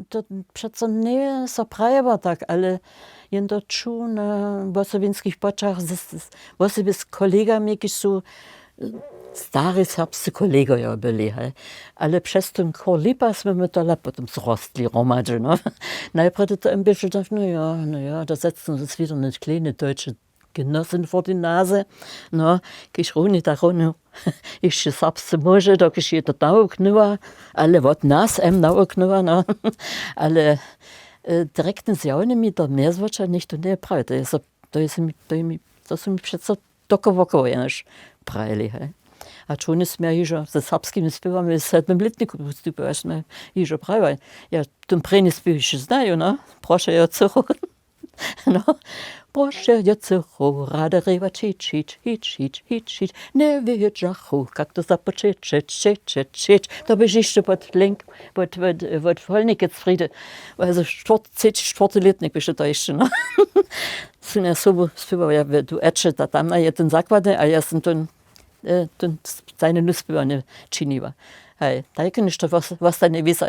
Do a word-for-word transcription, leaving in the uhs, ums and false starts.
To přeco njeje so prajiło tak, ale jen to čuł na wosebinskich poćach, wosebje z kolegami, kiž su stari serbscy kolegojo byli, hej. Ale přez ten chor lipa smy my tola potom zrostli hromadźe, no. Najprjedy to jem běše tak, no jo, no jo, to zetnu z widom net klejne deutsche Genossen vor die Nase, no, kiž runje tak runje hišće serbsce móže, dokelž je to nawuknyła, ale wot nas em nawuknyła, no. Ale direktne zjawne mi to mjezwoča něchtó njeprawi, to je so, to je so mi, to je mi, to su mi přeco toko wokoło jenož prajili, hej. A čowny smy hižo ze serbskimi spěwami w sedmym lětniku wustupili, smy hižo prajiła. Ja ten prěni spěw hišće znaju, no, prošo jo cychu. No, prošo jo cychu, rady rěwać hić, hić, hić, hić, hić, hić, njewědźachu, kak to započeć, čeć, čeć, čeć, čeć. To běš hišće pod link, pod, pod, pod Holnikec Friede. Also štwórtci, štwórty lětnik běše to hišće, no. Sym ja sobu spěwała, ja w dueće, ta tamna je ten zakładny, a ja sym ten, ten stajny nus spěwanje činiła. Hej, tajke něšto wos-, wostanje wiso.